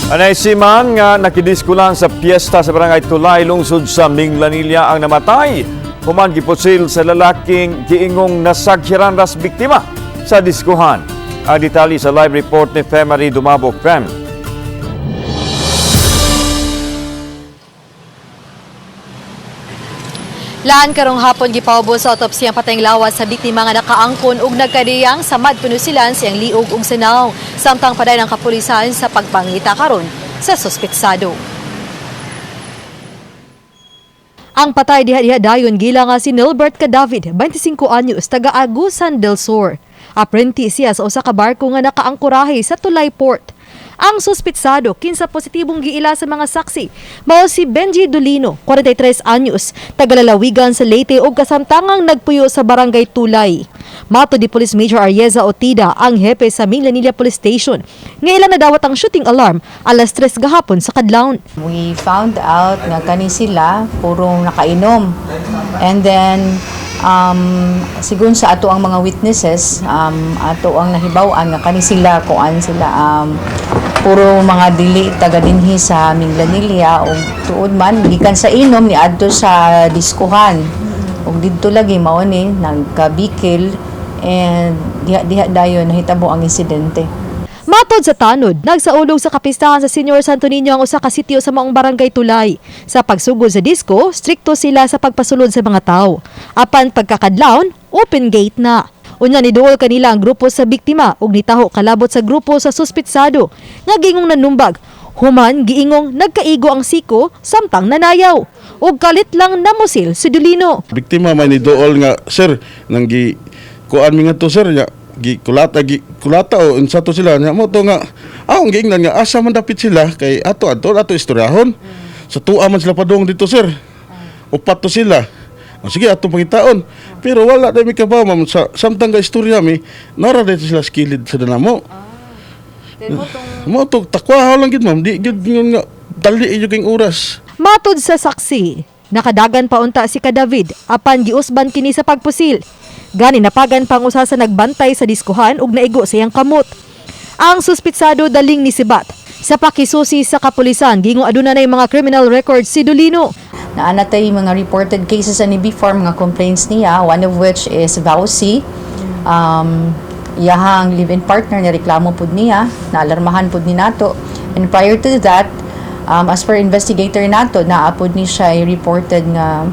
Anay siman nga nakidiskulan sa piyesta sa Barangay Tulay, lungsod sa Minglanilla, ang namatay. Human gipusil sa lalaking giingong nasaghiran ras biktima sa diskuhan. Ang detalye sa live report ni Femery Dumabok. Fem. Laan, karong hapon gipaubos sa autopsy ang patayng lawas sa biktima nga nakaangkon og nagkadiyang samad punusilan siyang liog ug sinaw. Samtang padayon ang kapulisan sa pagpangita karon sa suspetsado. Ang patay diha-diha dayon gila nga si Nilbert Cadavid, 25 anyos, taga Agusan del Sur. Apprentice siya sa usa ka barko nga nakaangkorahe sa Tulay Port. Ang suspitsado, kinsa positibong giila sa mga saksi, mao si Benji Dolino, 43 anyos, tagalalawigan sa Leyte ug kasamtangang nagpuyo sa Barangay Tulay. Mato di Police Major Arieza Otida, ang hepe sa Minglanilla Police Station, nga ilang nadawat ang shooting alarm alas 3 gahapon sa kadlawon. We found out nga kani sila purong nakainom. And then sigun sa ato ang mga witnesses, ato ang nahibaw-an nga kani sila kuan sila, puro mga dili taga dinhi sa Minglanilla ug tuod man gikan sa inom ni adto sa diskuhan. Ug didto lagi mao ni nagkabikil and diha diha dayon nahitabo ang insidente. Matod sa tanod, nagsaulog sa kapistahan sa Senior Santo Niño ang usa ka sitio sa maong Barangay Tulay. Sa pagsugod sa disco, strikto sila sa pagpasulod sa mga tao. Apan pagkakadlawon, open gate na. Unya niduol kanila ang grupo sa biktima ug nitaho kalabot sa grupo sa suspitsado nga giingong nanumbag. Human giingong nagkaigo ang siko samtang nanayaw. Ug kalit lang namusil si Dulino. Biktima may ni dool nga, "Sir, nang gi kuan mi nga to, sir," nya gi kulata, gi kulata o unsa to sila nya mo to nga akong giingnan nga asa man dapit sila kay ato adto ato istoryahon. Sa tuwa man sila padung dito, sir. Upat to sila. O sige, atong pangitaon, pero wala na mi kabaw, ma'am, sa samtang ga istorya mi nara dito sila sa kilid sa danamo mo to. Takwahaw lang gid, ma'am, di gid nga dali iyo king oras. Matod sa saksi, nakadagan pa unta si Kadavid apan giusban kini sa pagpusil. Gani napagan pang usa sa nagbantay sa diskuhan ug naigo sa iyang kamot. Ang suspitsado daling ni Sibat. Sa pakisusi sa kapulisan, gingo aduna nay mga criminal records si Dolino. Naa na tay mga reported cases ani before, mga complaints niya, one of which is VAWC. Iyahang live-in partner ni reklamo pud niya, naalarmahan pud ni nato. And prior to that, as per investigator nato, naa pud ni siya reported nga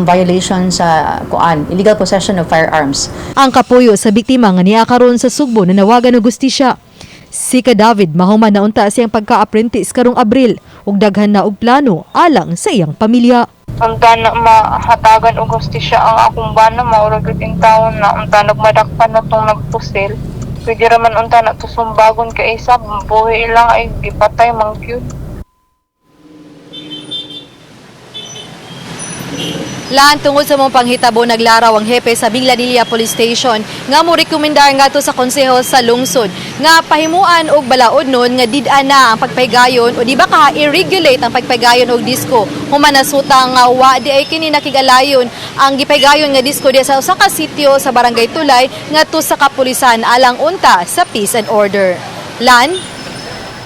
violation sa kuan, illegal possession of firearms. Ang kapuyo sa biktima nga niya karon sa Sugbo nanawagan og hustisya. Si Ka David mahuman na unta siyang pagka-apprentice karong Abril ug daghan na og plano alang sa iyang pamilya. Unta na mahatagan og hustisya ang akong bana, mao ra gyud intawon na unta nagmadakpan na tong nagpusil. Pwede ra man unta na to sumbagon kay isa buhi lang ay gipatay man gyud. Laan, tungod sa mga panghitabo, naglaraw ang hepe sa Minglanilla Police Station nga mo rekomendar ngadto sa konseho sa lungsod nga pahimuan og balaod nun nga did-an na ang pagpaygayon o di ba ka i-regulate ang pagpaygayon og disco human nasuta nga wa di ay kini nakigalayon ang gipaygayon nga disco diya sa usa ka sitio sa Barangay Tulay ngadto sa kapulisan alang unta sa peace and order. Lan.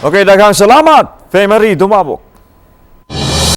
Okay, daghang salamat, Femery Dumabok.